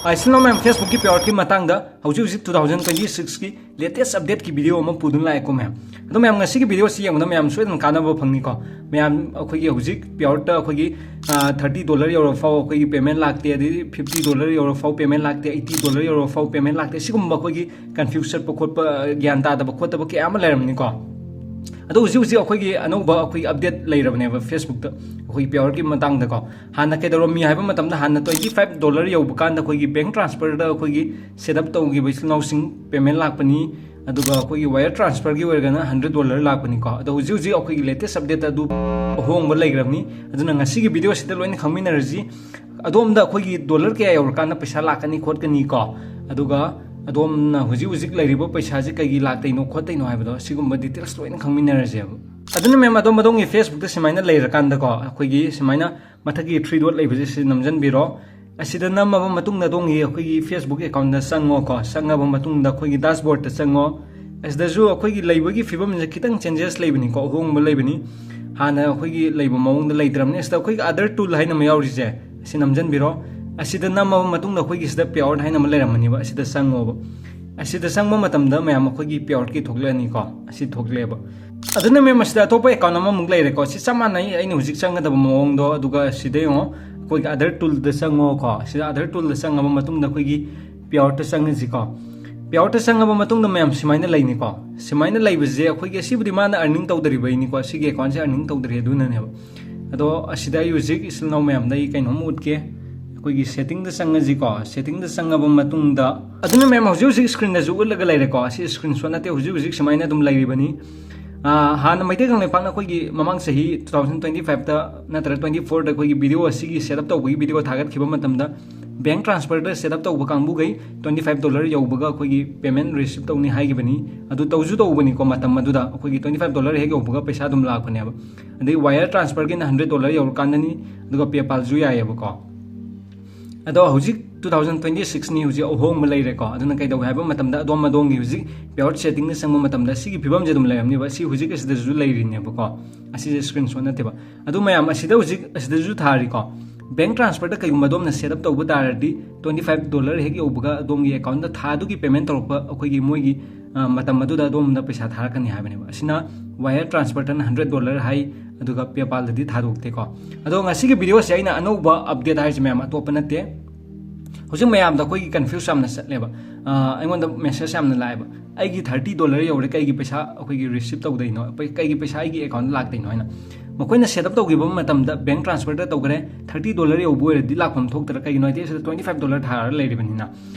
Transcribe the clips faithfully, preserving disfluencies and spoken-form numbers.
Hi, ꯏꯆꯤꯜ ꯏꯅꯥꯎ ꯃꯌꯥꯝ, Facebookꯀꯤ payoutꯀꯤ ꯃꯇꯥꯡꯗ ꯍꯧꯖꯤꯛ ꯍꯧꯖꯤꯛ two thousand twenty sixꯀꯤ latest updateꯀꯤ video ꯑꯃ ꯄꯨꯗꯨꯅ ꯂꯥꯛꯑꯦꯀꯣ ꯃꯌꯥꯝ꯫ ꯑꯗꯣ ꯃꯌꯥꯝ, ꯉꯁꯤꯒꯤ videoꯁꯤ ꯌꯦꯡꯕꯗ ꯃꯌꯥꯝ ꯁꯣꯏꯗꯅ ꯀꯥꯟꯅꯕ ꯐꯪꯅꯤꯀꯣ꯫ ꯃꯌꯥꯝ, ꯑꯩꯈꯣꯏꯒꯤ ꯍꯧꯖꯤꯛ payoutꯇ ꯑꯩꯈꯣꯏꯒꯤ, ꯑ, thirty dollar ꯌꯧꯔꯐꯥꯎ ꯑꯩꯈꯣꯏꯒꯤ payment ꯂꯥꯛꯇꯦ, ꯑꯗꯩꯗꯤ fifty dollar ꯌꯧꯔꯐꯥꯎ payment ꯂꯥꯛꯇꯦ, eighty dollar ꯌꯧꯔꯐꯥꯎ payment ꯂꯥꯛꯇꯦ, ꯁꯤꯒꯨꯝꯕ ꯑꯩꯈꯣꯏꯒꯤ confuse ꯆꯠꯄ ꯈꯣꯠꯄ, ꯒ꯭ꯌꯥꯟ ꯇꯥꯗꯕ ꯈꯣꯠꯇꯕ ꯀꯌꯥ ꯑꯃ ꯂꯩꯔꯝꯅꯤꯀꯣ꯫ ꯑꯗꯣ ꯍꯧꯖꯤꯛ ꯍꯧꯖꯤꯛ ꯑꯩꯈꯣꯏꯒꯤ ꯑꯅꯧꯕ ꯑꯩꯈꯣꯏꯒꯤ update ꯂꯩꯔꯕꯅꯦꯕ Facebookꯇ ꯑꯩꯈꯣꯏꯒꯤ payoutꯀꯤ ꯃꯇꯥꯡꯗꯀꯣ꯫ ꯍꯥꯟꯅ ꯀꯩꯗꯧꯔꯝꯃꯤ ꯍꯥꯏꯕ ꯃꯇꯝꯗ, ꯍꯥꯟꯅ twenty five dollar ꯌꯧꯕ ꯀꯥꯟꯗ ꯑꯩꯈꯣꯏꯒꯤ bank transferꯗ ꯑꯩꯈꯣꯏꯒꯤ set up ꯇꯧꯈꯤꯕ ꯏꯆꯤꯜ ꯏꯅꯥꯎꯁꯤꯡ payment ꯂꯥꯛꯄꯅꯤ, ꯑꯗꯨꯒ ꯑꯩꯈꯣꯏꯒꯤ wire transferꯒꯤ ꯑꯣꯏꯔꯒꯅ hundred dollar ꯂꯥꯛꯄꯅꯤꯀꯣ꯫ ꯑꯗꯣ ꯍꯧꯖꯤꯛ ꯍꯧꯖꯤꯛ ꯑꯩꯈꯣꯏꯒꯤ latest updateꯇ ꯑꯗꯨ ꯑꯍꯣꯡꯕ ꯂꯩꯈ꯭ꯔꯕꯅꯤ꯫ ꯑꯗꯨꯅ ꯉꯁꯤꯒꯤ videoꯁꯤꯗ ꯂꯣꯏꯅ ꯈꯪꯃꯤꯟꯅꯔꯁꯤ꯫ ꯑꯗꯣꯝꯗ ꯑꯩꯈꯣꯏꯒꯤ dollar ꯀꯌꯥ ꯌꯧꯔꯀꯥꯟꯗ ꯄꯩꯁꯥ ꯂꯥꯛꯀꯅꯤ ꯈꯣꯠꯀꯅꯤ ꯀꯣ, ꯑꯗꯨꯒ ꯑꯗꯣꯝꯅ ꯍꯧꯖꯤꯛ ꯍꯧꯖꯤꯛ ꯂꯩꯔꯤꯕ ꯄꯩꯁꯥꯁꯦ ꯀꯩꯒꯤ ꯂꯥꯛꯇꯣꯏꯅꯣ ꯈꯣꯠꯇꯣꯏꯅꯣ ꯍꯥꯏꯕꯗꯣ, ꯁꯤꯒꯨꯝꯕ details ꯂꯣꯏꯅ ꯈꯪꯃꯤꯟꯅꯔꯁꯦꯕ꯫ ꯑꯗꯨꯅ ꯃꯌꯥꯝ, ꯑꯗꯣꯝ ꯑꯗꯣꯝꯒꯤ Facebookꯇ ꯁꯨꯃꯥꯏꯅ ꯂꯩꯔꯀꯥꯟꯗꯀꯣ, ꯑꯩꯈꯣꯏꯒꯤ ꯁꯨꯃꯥꯏꯅ ꯃꯊꯛꯀꯤ three dot ꯂꯩꯕꯁꯦ ꯁꯤ ꯅꯝꯁꯤꯟꯕꯤꯔꯣ꯫ ꯑꯁꯤꯗ ꯅꯝꯃꯕ ꯃꯇꯨꯡꯗ ꯑꯗꯣꯝꯒꯤ ꯑꯩꯈꯣꯏꯒꯤ Facebook accountꯇ ꯆꯪꯉꯣꯀꯣ꯫ ꯆꯪꯉꯕ ꯃꯇꯨꯡꯗ ꯑꯩꯈꯣꯏꯒꯤ dashboardꯇ ꯆꯪꯉꯣ꯫ ꯑꯁꯤꯗꯁꯨ ꯑꯩꯈꯣꯏꯒꯤ ꯂꯩꯕꯒꯤ ꯐꯤꯕꯝꯁꯦ ꯈꯤꯇꯪ changes ꯂꯩꯕꯅꯤꯀꯣ, ꯑꯍꯣꯡꯕ ꯂꯩꯕꯅꯤ꯫ ꯍꯥꯟꯅ ꯑꯩꯈꯣꯏꯒꯤ ꯂꯩꯕ ꯃꯑꯣꯡꯗ ꯂꯩꯇ꯭ꯔꯕꯅꯤ꯫ ꯑꯁꯤꯗ ꯑꯩꯈꯣꯏꯒꯤ other tool ꯍꯥꯏꯅ ꯑꯃ ꯌꯥꯎꯔꯤꯁꯦ, ꯑꯁꯤ ꯅꯝꯁꯤꯟꯕꯤꯔꯣ꯫ ꯑꯁꯤꯗ ꯅꯝꯃꯕ ꯃꯇꯨꯡꯗ ꯑꯩꯈꯣꯏꯒꯤ ꯁꯤꯗ payout ꯍꯥꯏꯅ ꯑꯃ ꯂꯩꯔꯝꯃꯅꯤꯕ, ꯑꯁꯤꯗ ꯆꯪꯉꯣꯕ꯫ ꯑꯁꯤꯗ ꯆꯪꯕ ꯃꯇꯝꯗ ꯃꯌꯥꯝ ꯑꯩꯈꯣꯏꯒꯤ payoutꯀꯤ ꯊꯣꯛꯂꯛꯑꯅꯤꯀꯣ, ꯑꯁꯤ ꯊꯣꯛꯂꯛꯑꯦꯕ꯫ ꯑꯗꯨꯅ ꯃꯌꯥꯝ ꯑꯁꯤꯗ ꯑꯇꯣꯞꯄ account ꯑꯃꯃꯨꯛ ꯂꯩꯔꯦꯀꯣ꯫ ꯁꯤ ꯆꯞ ꯃꯥꯟꯅꯩ ꯑꯩꯅ ꯍꯧꯖꯤꯛ ꯆꯪꯒꯗꯕ ꯃꯑꯣꯡꯗꯣ꯫ ꯑꯗꯨꯒ ꯁꯤꯗ ꯌꯦꯡꯉꯣ, ꯑꯩꯈꯣꯏꯒꯤ other toolꯗ ꯆꯪꯉꯣꯀꯣ꯫ ꯁꯤꯗ other toolꯗ ꯆꯪꯉꯕ ꯃꯇꯨꯡꯗ ꯑꯩꯈꯣꯏꯒꯤ payoutꯇ ꯆꯪꯉꯁꯤꯀꯣ꯫ Payoutꯇ ꯆꯪꯉꯕ ꯃꯇꯨꯡꯗ ꯃꯌꯥꯝ ꯁꯨꯃꯥꯏꯅ ꯂꯩꯅꯤꯀꯣ꯫ ꯁꯨꯃꯥꯏꯅ ꯂꯩꯕꯁꯦ ꯑꯩꯈꯣꯏꯒꯤ, ꯑꯁꯤꯕꯨꯗꯤ ꯃꯥꯅ earning ꯇꯧꯗꯔꯤꯕꯩꯅꯤꯀꯣ꯫ ꯁꯤꯒꯤ accountꯁꯦ earning ꯇꯧꯗꯔꯤ, ꯑꯗꯨꯅꯅꯦꯕ꯫ ꯑꯗꯣ ꯑꯁꯤꯗ ꯑꯩ ꯍꯧꯖꯤꯛ ꯏꯆꯤꯜ ꯏꯅꯥꯎ ꯃꯌꯥꯝꯗ ꯑꯩ ꯀꯩꯅꯣꯝ ꯎꯠꯀꯦ꯫ ꯑꯩꯈꯣꯏꯒꯤ settingꯗ ꯆꯪꯉꯁꯤꯀꯣ꯫ Settingꯗ ꯆꯪꯉꯕ ꯃꯇꯨꯡꯗ, ꯑꯗꯨꯅ ꯃꯌꯥꯝ ꯍꯧꯖꯤꯛ ꯍꯧꯖꯤꯛ screenꯗꯁꯨ ꯎꯠꯂꯒ ꯂꯩꯔꯦꯀꯣ꯫ ꯑꯁꯤ screenshot ꯅꯠꯇꯦ, ꯍꯧꯖꯤꯛ ꯍꯧꯖꯤꯛ ꯁꯨꯃꯥꯏꯅ ꯑꯗꯨꯝ ꯂꯩꯔꯤꯕꯅꯤ꯫ ꯑꯥ, ꯍꯥꯟꯅ ꯃꯩꯇꯩ ꯀꯪꯂꯩꯄꯥꯛꯅ ꯑꯩꯈꯣꯏꯒꯤ ꯃꯃꯥꯡ ꯆꯍꯤ two thousand twenty fiveꯇ ꯅꯠꯇ꯭ꯔꯒ twenty fourꯗ ꯑꯩꯈꯣꯏꯒꯤ video ꯑꯁꯤꯒꯤ set up ꯇꯧꯕꯒꯤ video ꯊꯥꯒꯠꯈꯤꯕ ꯃꯇꯝꯗ, bank transferꯗ set up ꯇꯧꯕ ꯀꯥꯡꯕꯨꯈꯩ twenty five dollar ꯌꯧꯕꯒ ꯑꯩꯈꯣꯏꯒꯤ payment receive ꯇꯧꯅꯤ ꯍꯥꯏꯈꯤꯕꯅꯤ꯫ ꯑꯗꯨ ꯇꯧꯁꯨ ꯇꯧꯕꯅꯤꯀꯣ꯫ ꯃꯇꯝ ꯑꯗꯨꯗ ꯑꯩꯈꯣꯏꯒꯤ twenty five dollar ꯍꯦꯛ ꯌꯧꯕꯒ ꯄꯩꯁꯥ ꯑꯗꯨꯝ ꯂꯥꯛꯄꯅꯦꯕ꯫ ꯑꯗꯩ wire transferꯒꯤꯅ hundred dollar ꯌꯧꯔꯀꯥꯟꯗꯅꯤ, ꯑꯗꯨꯒ PayPalꯁꯨ ꯌꯥꯏꯌꯦꯕꯀꯣ꯫ ꯑꯗꯣ ꯍꯧꯖꯤꯛ two thousand twenty sixꯅꯤ, ꯍꯧꯖꯤꯛ ꯑꯍꯣꯡꯕ ꯂꯩꯔꯦꯀꯣ꯫ ꯑꯗꯨꯅ ꯀꯩꯗꯧꯒꯦ ꯍꯥꯏꯕ ꯃꯇꯝꯗ, ꯑꯗꯣꯝ ꯑꯗꯣꯝꯒꯤ ꯍꯧꯖꯤꯛ payout settingꯗ ꯆꯪꯕ ꯃꯇꯝꯗ ꯁꯤꯒꯤ ꯐꯤꯕꯝꯁꯦ ꯑꯗꯨꯝ ꯂꯩꯔꯝꯅꯦꯕ꯫ ꯁꯤ ꯍꯧꯖꯤꯛ ꯑꯁꯤꯗꯁꯨ ꯂꯩꯔꯤꯅꯦꯕꯀꯣ꯫ ꯑꯁꯤꯁꯦ screenshot ꯅꯠꯇꯦꯕ꯫ ꯑꯗꯨ ꯃꯌꯥꯝ ꯑꯁꯤꯗ ꯍꯧꯖꯤꯛ ꯑꯁꯤꯗꯁꯨ ꯊꯥꯔꯤꯀꯣ꯫ Bank transferꯗ ꯀꯩꯒꯨꯝꯕ ꯑꯗꯣꯝꯅ set up ꯇꯧꯕ ꯇꯥꯔꯗꯤ, twenty five dollar ꯍꯦꯛ ꯌꯧꯕꯒ ꯑꯗꯣꯝꯒꯤ accountꯗ ꯊꯥ ꯑꯗꯨꯒꯤ payment ꯇꯧꯔꯛꯄ ꯑꯩꯈꯣꯏꯒꯤ ꯃꯣꯏꯒꯤ, ꯑ, ꯃꯇꯝ ꯑꯗꯨꯗ ꯑꯗꯣꯝꯗ ꯄꯩꯁꯥ ꯊꯥꯔꯛꯀꯅꯤ ꯍꯥꯏꯕꯅꯦꯕ꯫ ꯑꯁꯤꯅ wire transferꯗꯅ hundred dollar ꯍꯥꯏ, ꯑꯗꯨꯒ PayPalꯗꯗꯤ ꯊꯥꯗꯣꯛꯇꯦꯀꯣ꯫ ꯑꯗꯣ ꯉꯁꯤꯒꯤ videoꯁꯦ ꯑꯩꯅ ꯑꯅꯧꯕ update ꯍꯥꯏꯔꯤꯁꯦ, ꯃꯌꯥꯝ, ꯑꯇꯣꯞꯄ ꯅꯠꯇꯦ꯫ ꯍꯧꯖꯤꯛ ꯃꯌꯥꯝꯗ ꯑꯩꯈꯣꯏꯒꯤ confuse ꯌꯥꯝꯅ ꯆꯠꯂꯦꯕ꯫ ꯑ, ꯑꯩꯉꯣꯟꯗ message ꯌꯥꯝꯅ ꯂꯥꯛꯑꯦꯕ, "ꯑꯩꯒꯤ thirty dollar ꯌꯧꯔꯦ, ꯀꯩꯒꯤ ꯄꯩꯁꯥ ꯑꯩꯈꯣꯏꯒꯤ receive ꯇꯧꯗꯣꯏꯅꯣ, ꯀꯩꯒꯤ ꯄꯩꯁꯥ ꯑꯩꯒꯤ accountꯗ ꯂꯥꯛꯇꯣꯏꯅꯣ?" ꯍꯥꯏꯅ꯫ ꯃꯈꯣꯏꯅ set up ꯇꯧꯈꯤꯕ ꯃꯇꯝꯗ bank transferꯗ ꯇꯧꯈ꯭ꯔꯦ, thirty dollar ꯌꯧꯕ ꯑꯣꯏꯔꯗꯤ ꯂꯥꯛꯐꯝ ꯊꯣꯛꯇ꯭ꯔꯥ? ꯀꯩꯒꯤꯅꯣ ꯍꯥꯏꯗꯤ, ꯑꯁꯤꯗ twenty five dollar ꯊꯥꯔ ꯂꯩꯔꯤꯕꯅꯤꯅ꯫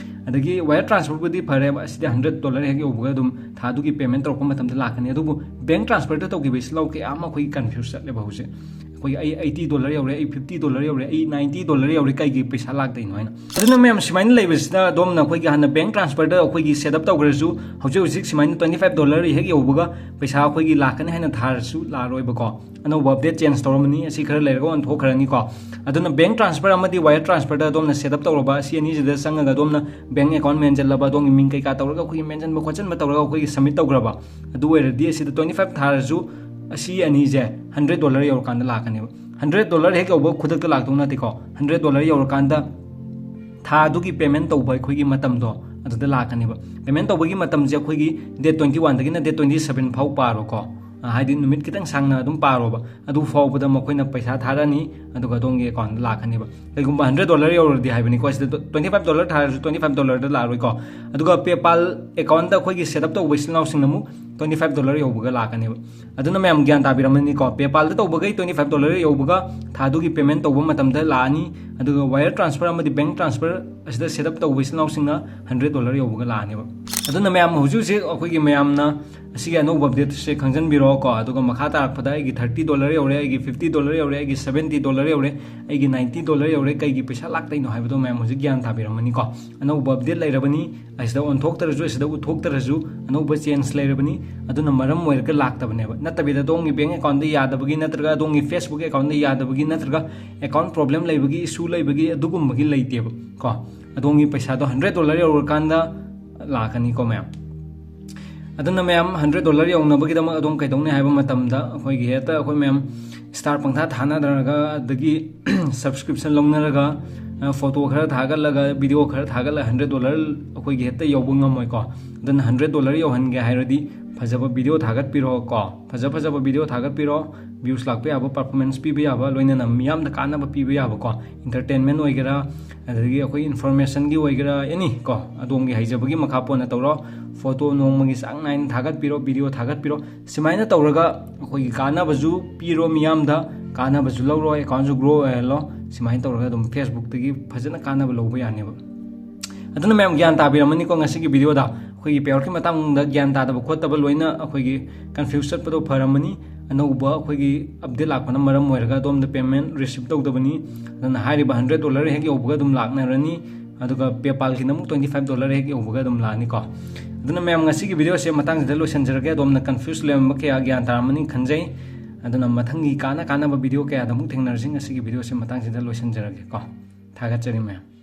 ꯑꯗꯒꯤ wire transferꯕꯨꯗꯤ ꯐꯔꯦꯕ, ꯑꯁꯤꯗꯤ hundred dollar ꯍꯦꯛ ꯌꯧꯕꯒ ꯑꯗꯨꯝ ꯊꯥ ꯑꯗꯨꯒꯤ payment ꯇꯧꯔꯛꯄ ꯃꯇꯝꯗ ꯂꯥꯛꯀꯅꯤ꯫ ꯑꯗꯨꯕꯨ bank transferꯗ ꯇꯧꯈꯤꯕ ꯏꯆꯤꯜ ꯏꯅꯥꯎ ꯀꯌꯥ ꯑꯃ ꯑꯩꯈꯣꯏꯒꯤ confuse ꯆꯠꯂꯦꯕ ꯍꯧꯖꯤꯛ꯫ ꯑꯩꯈꯣꯏꯒꯤ, "ꯑꯩ eighty dollar ꯌꯧꯔꯦ, ꯑꯩ fifty dollar ꯌꯧꯔꯦ, ꯑꯩ ninety dollar ꯌꯧꯔꯦ, ꯀꯩꯒꯤ ꯄꯩꯁꯥ ꯂꯥꯛꯇꯣꯏꯅꯣ?" ꯍꯥꯏꯅ꯫ ꯑꯗꯨꯅ ꯃꯌꯥꯝ, ꯁꯨꯃꯥꯏꯅ ꯂꯩꯕꯁꯤꯗ ꯑꯗꯣꯝꯅ ꯑꯩꯈꯣꯏꯒꯤ ꯍꯥꯟꯅ bank transferꯗ ꯑꯩꯈꯣꯏꯒꯤ set up ꯇꯧꯈ꯭ꯔꯁꯨ, ꯍꯧꯖꯤꯛ ꯍꯧꯖꯤꯛ ꯁꯨꯃꯥꯏꯅ twenty five dollar ꯍꯦꯛ ꯌꯧꯕꯒ ꯄꯩꯁꯥ ꯑꯩꯈꯣꯏꯒꯤ ꯂꯥꯛꯀꯅꯤ ꯍꯥꯏꯅ ꯊꯥꯔꯁꯨ ꯂꯥꯛꯑꯔꯣꯏꯕꯀꯣ꯫ ꯑꯅꯧꯕ update change ꯇꯧꯔꯝꯃꯅꯤ, ꯑꯁꯤ ꯈꯔ ꯂꯩꯔꯒ ꯑꯣꯟꯊꯣꯛꯈ꯭ꯔꯅꯤꯀꯣ꯫ ꯑꯗꯨꯅ bank transfer ꯑꯃꯗꯤ wire transferꯗ ꯑꯗꯣꯝꯅ set up ꯇꯧꯔꯕ, ꯑꯁꯤ ꯑꯅꯤꯁꯤꯗ ꯆꯪꯉꯒ ꯑꯗꯣꯝꯅ bank account ꯃꯦꯟꯁꯤꯜꯂꯕ, ꯑꯗꯣꯝꯒꯤ ꯃꯤꯡ ꯀꯩꯀꯥ ꯇꯧꯔꯒ ꯑꯩꯈꯣꯏꯒꯤ ꯃꯦꯟꯁꯤꯟꯕ ꯈꯣꯠꯆꯤꯟꯕ ꯇꯧꯔꯒ ꯑꯩꯈꯣꯏꯒꯤ submit ꯇꯧꯈ꯭ꯔꯕ, ꯑꯗꯨ ꯑꯣꯏꯔꯗꯤ ꯑꯁꯤꯗ twenty five ꯊꯥꯔꯁꯨ ꯑꯁꯤ ꯑꯅꯤꯁꯦ hundred dollar ꯌꯧꯔꯀꯥꯟꯗ ꯂꯥꯛꯀꯅꯦꯕ꯫ Hundred dollar ꯍꯦꯛ ꯌꯧꯕ ꯈꯨꯗꯛꯇ ꯂꯥꯛꯇꯧ ꯅꯠꯇꯦꯀꯣ꯫ Hundred dollar ꯌꯧꯔꯀꯥꯟꯗ ꯊꯥ ꯑꯗꯨꯒꯤ payment ꯇꯧꯕ ꯑꯩꯈꯣꯏꯒꯤ ꯃꯇꯝꯗꯣ ꯑꯗꯨꯗ ꯂꯥꯛꯀꯅꯦꯕ꯫ Payment ꯇꯧꯕꯒꯤ ꯃꯇꯝꯁꯦ ꯑꯩꯈꯣꯏꯒꯤ date twenty oneꯗꯒꯤꯅ date twenty seven ꯐꯥꯎ ꯄꯥꯔꯣꯀꯣ꯫ ꯑ, ꯍꯥꯏꯗꯤ ꯅꯨꯃꯤꯠ ꯈꯤꯇꯪ ꯁꯥꯡꯅ ꯑꯗꯨꯝ ꯄꯥꯔꯣꯕ꯫ ꯑꯗꯨ ꯐꯥꯎꯕꯗ ꯃꯈꯣꯏꯅ ꯄꯩꯁꯥ ꯊꯥꯔꯛꯑꯅꯤ, ꯑꯗꯨꯒ ꯑꯗꯣꯝꯒꯤ accountꯗ ꯂꯥꯛꯀꯅꯦꯕ꯫ ꯀꯩꯒꯨꯝꯕ hundred dollar ꯌꯧꯔꯗꯤ ꯍꯥꯏꯕꯅꯤꯀꯣ, ꯁꯤꯗ twenty five dollar ꯊꯥꯔꯁꯨ twenty five dollarꯗ ꯂꯥꯛꯑꯔꯣꯏꯀꯣ꯫ ꯑꯗꯨꯒ PayPal accountꯗ ꯑꯩꯈꯣꯏꯒꯤ set up ꯇꯧꯕ ꯏꯆꯤꯜ ꯏꯅꯥꯎꯁꯤꯡꯅ ꯑꯃꯨꯛ twenty five dollar ꯌꯧꯕꯒ ꯂꯥꯛꯀꯅꯦꯕ꯫ ꯑꯗꯨꯅ ꯃꯌꯥꯝ ꯒ꯭ꯌꯥꯟ ꯇꯥꯕꯤꯔꯝꯃꯅꯤꯀꯣ, PayPalꯗ ꯇꯧꯕꯈꯩ twenty five dollar ꯌꯧꯕꯒ ꯊꯥ ꯑꯗꯨꯒꯤ payment ꯇꯧꯕ ꯃꯇꯝꯗ ꯂꯥꯛꯑꯅꯤ, ꯑꯗꯨꯒ wire transfer ꯑꯃꯗꯤ bank transfer ꯑꯁꯤꯗ set up ꯇꯧꯕ ꯏꯆꯤꯜ ꯏꯅꯥꯎꯁꯤꯡꯅ hundred dollar ꯌꯧꯕꯒ ꯂꯥꯛꯑꯅꯦꯕ꯫ ꯑꯗꯨꯅ ꯃꯌꯥꯝ ꯍꯧꯖꯤꯛ ꯍꯧꯖꯤꯛ ꯑꯩꯈꯣꯏꯒꯤ ꯃꯌꯥꯝꯅ ꯑꯁꯤꯒꯤ ꯑꯅꯧꯕ updateꯁꯦ ꯈꯪꯖꯟꯕꯤꯔꯣꯀꯣ꯫ ꯑꯗꯨꯒ ꯃꯈꯥ ꯇꯥꯔꯛꯄꯗ ꯑꯩꯒꯤ thirty dollar ꯌꯧꯔꯦ, ꯑꯩꯒꯤ fifty dollar ꯌꯧꯔꯦ, ꯑꯩꯒꯤ seventy dollar ꯌꯧꯔꯦ, ꯑꯩꯒꯤ ninety dollar ꯌꯧꯔꯦ, ꯀꯩꯒꯤ ꯄꯩꯁꯥ ꯂꯥꯛꯇꯣꯏꯅꯣ ꯍꯥꯏꯕꯗꯣ ꯃꯌꯥꯝ ꯍꯧꯖꯤꯛ ꯒ꯭ꯌꯥꯟ ꯇꯥꯕꯤꯔꯝꯃꯅꯤꯀꯣ꯫ ꯑꯅꯧꯕ update ꯂꯩꯔꯕꯅꯤ, ꯑꯁꯤꯗ ꯑꯣꯟꯊꯣꯛꯇ꯭ꯔꯁꯨ, ꯑꯁꯤꯗ ꯎꯠꯊꯣꯛꯇ꯭ꯔꯁꯨ ꯑꯅꯧꯕ change ꯂꯩꯔꯕꯅꯤ꯫ ꯑꯗꯨꯅ ꯃꯔꯝ ꯑꯣꯏꯔꯒ ꯂꯥꯛꯇꯕꯅꯦꯕ꯫ ꯅꯠꯇꯕꯤꯗ ꯑꯗꯣꯝꯒꯤ bank accountꯗ ꯌꯥꯗꯕꯒꯤ, ꯅꯠꯇ꯭ꯔꯒ ꯑꯗꯣꯝꯒꯤ Facebook accountꯗ ꯌꯥꯗꯕꯒꯤ, ꯅꯠꯇ꯭ꯔꯒ account problem ꯂꯩꯕꯒꯤ, issue ꯂꯩꯕꯒꯤ, ꯑꯗꯨꯒꯨꯝꯕꯒꯤ ꯂꯩꯇꯦꯕ ꯀꯣ꯫ ꯑꯗꯣꯝꯒꯤ ꯄꯩꯁꯥꯗꯣ hundred dollar ꯌꯧꯔꯀꯥꯟꯗ ꯂꯥꯛꯀꯅꯤꯀꯣ ꯃꯌꯥꯝ꯫ ꯑꯗꯨꯅ ꯃꯌꯥꯝ, hundred dollar ꯌꯧꯅꯕꯒꯤꯗꯃꯛ ꯑꯗꯣꯝ ꯀꯩꯗꯧꯅꯤ ꯍꯥꯏꯕ ꯃꯇꯝꯗ, ꯑꯩꯈꯣꯏꯒꯤ ꯍꯦꯛꯇ ꯑꯩꯈꯣꯏ ꯃꯌꯥꯝ Star ꯄꯪꯊꯥ ꯊꯥꯅꯗ꯭ꯔꯒ, ꯑꯗꯒꯤ subscription ꯂꯧꯅꯔꯒ, ꯐꯣꯇꯣ ꯈꯔ ꯊꯥꯒꯠꯂꯒ, ꯚꯤꯗꯤꯑꯣ ꯈꯔ ꯊꯥꯒꯠꯂꯒ hundred dollar ꯑꯩꯈꯣꯏꯒꯤ ꯍꯦꯛꯇ ꯌꯧꯕ ꯉꯝꯃꯣꯏꯀꯣ꯫ ꯑꯗꯨꯅ hundred dollar ꯌꯧꯍꯟꯒꯦ ꯍꯥꯏꯔꯗꯤ ꯐꯖꯕ ꯚꯤꯗꯤꯑꯣ ꯊꯥꯒꯠꯄꯤꯔꯣ ꯀꯣ, ꯐꯖ ꯐꯖꯕ ꯚꯤꯗꯤꯑꯣ ꯊꯥꯒꯠꯄꯤꯔꯣ, views ꯂꯥꯛꯄ ꯌꯥꯕ, performance ꯄꯤꯕ ꯌꯥꯕ, ꯂꯣꯏꯅꯅ ꯃꯤꯌꯥꯝꯗ ꯀꯥꯟꯅꯕ ꯄꯤꯕ ꯌꯥꯕꯀꯣ, entertainment ꯑꯣꯏꯒꯦꯔꯥ, ꯑꯗꯒꯤ ꯑꯩꯈꯣꯏ informationꯒꯤ ꯑꯣꯏꯒꯦꯔꯥ, any ꯀꯣ, ꯑꯗꯣꯝꯒꯤ ꯍꯩꯖꯕꯒꯤ ꯃꯈꯥ ꯄꯣꯟꯅ ꯇꯧꯔꯣ꯫ ꯐꯣꯇꯣ ꯅꯣꯡꯃꯒꯤ ꯆꯥꯡ ꯅꯥꯏꯅ ꯊꯥꯒꯠꯄꯤꯔꯣ, ꯚꯤꯗꯤꯑꯣ ꯊꯥꯒꯠꯄꯤꯔꯣ꯫ ꯁꯨꯃꯥꯏꯅ ꯇꯧꯔꯒ ꯑꯩꯈꯣꯏꯒꯤ ꯀꯥꯟꯅꯕꯁꯨ ꯄꯤꯔꯣ ꯃꯤꯌꯥꯝꯗ, ꯀꯥꯟꯅꯕꯁꯨ ꯂꯧꯔꯣ, accountꯁꯨ grow ꯑꯣꯏꯍꯜꯂꯣ꯫ ꯁꯨꯃꯥꯏꯅ ꯇꯧꯔꯒ ꯑꯗꯨꯝ Facebookꯇꯒꯤ ꯐꯖꯅ ꯀꯥꯟꯅꯕ ꯂꯧꯕ ꯌꯥꯅꯦꯕ꯫ ꯑꯗꯨꯅ ꯃꯌꯥꯝ ꯒ꯭ꯌꯥꯟ ꯇꯥꯕꯤꯔꯝꯃꯅꯤꯀꯣ ꯉꯁꯤꯒꯤ ꯚꯤꯗꯤꯑꯣꯗ꯫ ꯑꯩꯈꯣꯏꯒꯤ payoutꯀꯤ ꯃꯇꯥꯡꯗ ꯒ꯭ꯌꯥꯟ ꯇꯥꯗꯕ ꯈꯣꯠꯇꯕ ꯂꯣꯏꯅ ꯑꯩꯈꯣꯏꯒꯤ confuse ꯆꯠꯄꯗꯣ ꯐꯔꯝꯃꯅꯤ꯫ ꯑꯅꯧꯕ ꯑꯩꯈꯣꯏꯒꯤ update ꯂꯥꯛꯄꯅ ꯃꯔꯝ ꯑꯣꯏꯔꯒ ꯑꯗꯣꯝꯗ payment receive ꯇꯧꯗꯕꯅꯤ꯫ ꯑꯗꯨꯅ ꯍꯥꯏꯔꯤꯕ hundred dollar ꯍꯦꯛ ꯌꯧꯕꯒ ꯑꯗꯨꯝ ꯂꯥꯛꯅꯔꯅꯤ꯫ ꯑꯗꯨꯒ PayPalꯒꯤꯅ ꯑꯃꯨꯛ twenty five dollar ꯍꯦꯛ ꯌꯧꯕꯒ ꯑꯗꯨꯝ ꯂꯥꯛꯑꯅꯤꯀꯣ꯫ ꯑꯗꯨꯅ ꯃꯌꯥꯝ ꯉꯁꯤꯒꯤ ꯚꯤꯗꯤꯑꯣꯁꯦ ꯃꯇꯥꯡꯁꯤꯗ ꯂꯣꯏꯁꯤꯟꯖꯔꯒꯦ꯫ ꯑꯗꯣꯝꯅ confuse ꯂꯩꯔꯝꯕ ꯀꯌꯥ ꯒ꯭ꯌꯥꯟ ꯇꯥꯔꯝꯃꯅꯤ ꯈꯟꯖꯩ꯫ ꯑꯗꯨꯅ ꯃꯊꯪꯒꯤ ꯀꯥꯟꯅ ꯀꯥꯟꯅꯕ ꯚꯤꯗꯤꯑꯣ ꯀꯌꯥꯗ ꯑꯃꯨꯛ ꯊꯦꯡꯅꯔꯁꯤ꯫ ꯉꯁꯤꯒꯤ ꯚꯤꯗꯤꯑꯣꯁꯦ ꯃꯇꯥꯡꯁꯤꯗ ꯂꯣꯏꯁꯤꯟꯖꯔꯒꯦꯀꯣ꯫ ꯊꯥꯒꯠꯆꯔꯤ ꯃꯌꯥꯝ꯫